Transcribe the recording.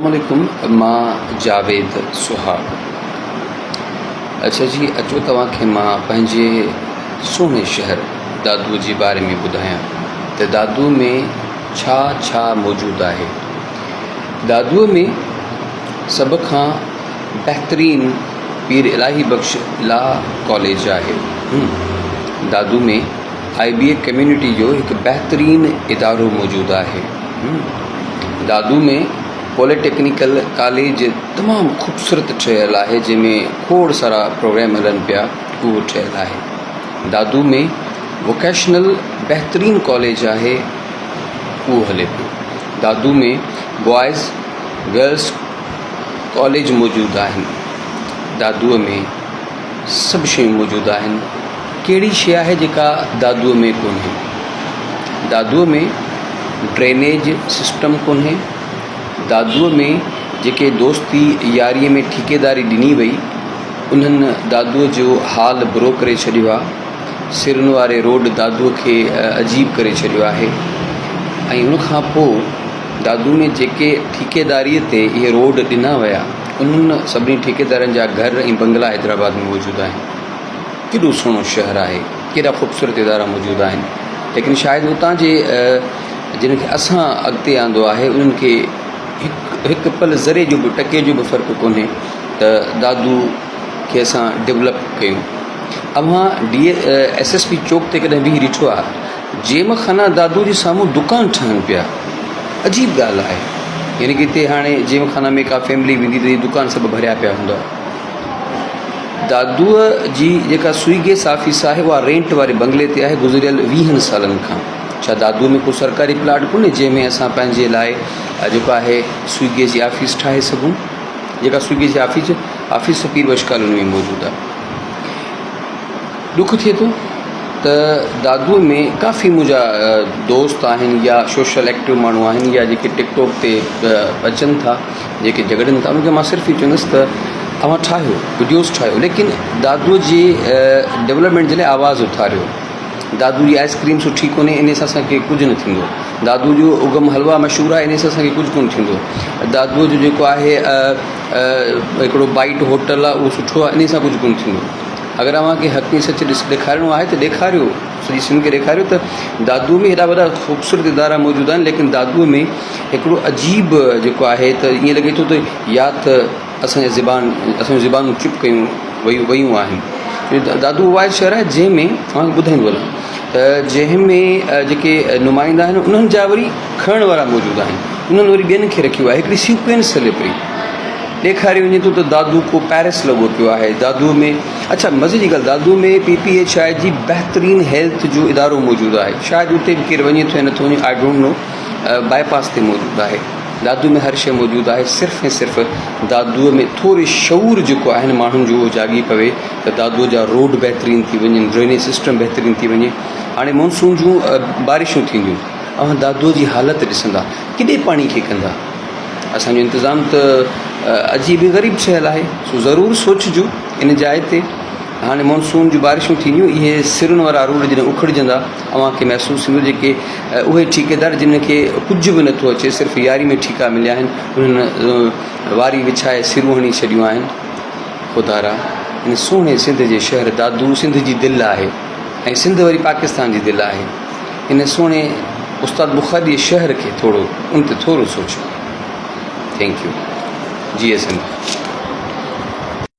السلام عليڪم مان جاويد سهاڳ اڇا جي اچو توهان کي مان پنهنجي سهڻي شهر دادو جي باري ۾ ٻڌايان ته دادو ۾ ڇا ڇا موجود آهي دادو ۾ سڀ کان بهترين پير الاهي بخش لا ڪاليج آهي دادو ۾ آئي بي اي ڪميونٽي جو هڪ بهترين ادارو موجود آهي دادو ۾ پوليٽيڪنيڪل ڪاليج تمام خوبصورت ٺهيل آهي جنهن ۾ کوڙ سارا پروگرام هلن پيا اهو ٺهيل آهي دادو ۾ ووڪيشنل بهترين ڪاليج آهي اهو هلي پيو دادو ۾ بوائز گرلس ڪاليج موجود آهن دادوء ۾ سڀ شيون موجود آهن ڪهڙي شيء آهي جيڪا دادوء ۾ ڪونهي؟ دادوء ۾ ڊرينيج سسٽم ڪونهي. دادوء ۾ جيڪي دوستي ياريء ۾ ٺيڪيداري ڏني وئي، انهن دادوء جو حال برو ڪري ڇڏيو آ. سرن واري روڊ دادوء کي عجيب ڪري ڇڏيو آهي ۽ ان کان پوء دادوء ۾ جيڪي ٺيڪيداريء تي اهي روڊ ڏنا ويا، انهن سڀني ٺيڪيدارن جا گهر ۽ بنگلا حيدرآباد ۾ موجود آهن. ڪيڏو سهڻو شهر آهي، ڪيڏا خوبصورت ادارا موجود آهن، ليڪن شايد اتان جي جن کي اسان اڳتي آندو آهي انهن کي هڪ هڪ پل ذري جو به ٽڪي جو به فرق ڪونهي ته دادو کي اسان ڊولپ ڪيون. اوهان ڊي ايس ايس پي چوڪ تي ڪڏهن بيهي ڏٺو آهي؟ جيم خانه دادو جي سامهون دڪان ٺهن پيا. عجيب ڳالهه آهي. يعني ڪي هتي هاڻي جيم خانه ۾ ڪا فيملي ويندي ته هي دڪان سڀ ڀريا پيا هوندا. دادوء جي جيڪا سوئي گيس آفيس آهي اها رينٽ واري بنگلي تي آهي گذريل ويهن سالن کان. ڇا دادوء ۾ ڪو سرڪاري پلاٽ ڪونهي جنهن ۾ اسان پنهنجي لاء جيڪو آهي سوئي گيس جي آفيس ٺاهي سگهون؟ جيڪا سوئي گيس جي آفيس آفيس پير بخش ڪالوني ۾ موجود آهي. ڏک ٿئي ٿو ته دادوء ۾ ڪافي منهنجا دوست آهن يا سوشل ايڪٽو ماڻهو آهن يا جيڪي ٽڪ ٽاڪ تي اچن ٿا جيڪي جهڳڙن ٿا انهن کي مان صرف اهو چوندس ته اوهان ٺاهيو وڊيوز ٺاهيو ليڪن دادوء جي ڊولپمينٽ جي لاء آواز اٿاريو دادو جي آئس ڪريم سٺي ڪونهي انهي سان اسان کي ڪجهه نه ٿيندو دادو جو اگم حلوا مشهور آهي انهي سان اسان کي ڪجهه ڪونه ٿيندو دادوء جو جيڪو آهي هڪڙو بائيٽ هوٽل آهي اهو سٺو آهي انهي سان ڪجهه ڪونه ٿيندو اگر اوهان کي حق ۽ سچ ڏس ڏيکارڻو آهي ته ڏيکاريو سڄي سنڌ کي ڏيکاريو ته دادوء ۾ هيڏا وڏا خوبصورت ادارا موجود آهن ليڪن دادوء ۾ هڪڙو عجيب جيڪو آهي ته ائين لڳي ٿو ته يا ته اسان جا زبان اسان جون زبانون چپ ڪيون ويون ويون آهن دادو اهو واحد شهر آهي جنهن ۾ اوهان کي ٻڌائيندو هلان ته جنهن ۾ جيڪي نمائندا آهن انهن جا وري کڻڻ وارا موجود آهن انهن وري ٻين کي رکيو آهي هڪڙي سيڪوينس هلي پئي ڏيکاريو وڃي ٿو ته دادو ڪو پيرس لڳو پيو آهي دادو ۾ اڇا مزي جي ڳالهه Dadu ۾ P P H I جي بهترين هيلٿ جو ادارو موجود آهي شايد اتي به ڪير وڃي ٿو يا نٿو وڃي I don't know by پاس تي موجود آهي دادو ۾ هر شيء موجود آهي صرف ۽ صرف دادو ۾ ٿوري شعور جيڪو آهي نه ماڻهن جو اهو جاڳي پوي ته دادو جا روڊ بهترين ٿي وڃن ڊرينيج سسٽم بهترين ٿي وڃي هاڻي مونسون جون بارشون ٿينديون اوهان دادو جي حالت ڏسندا ڪيڏي پاڻي کي ڪندا اسان جو انتظام ته عجيب ۽ غريب ٺهيل آهي سو ضرور سوچجو ان جاء تي هاڻي مونسون جون بارشون ٿينديون اهي سرن وارا روڊ جڏهن اکڙجندا اوهان کي محسوس ٿيندو جيڪي اهي ٺيڪيدار جن کي ڪجهه به نٿو اچي صرف ياري ۾ ٺيڪا مليا آهن انهن واري وڇائي سرون هڻي ڇڏيون آهن خدارا ان سهڻي سنڌ جي شهر دادو سنڌ جي دل آهي ۽ سنڌ وري پاڪستان جي دل آهي ان سهڻي استاد بخاري جي شهر کي ٿورو ان تي ٿورو سوچيو thank you Jai Sindh.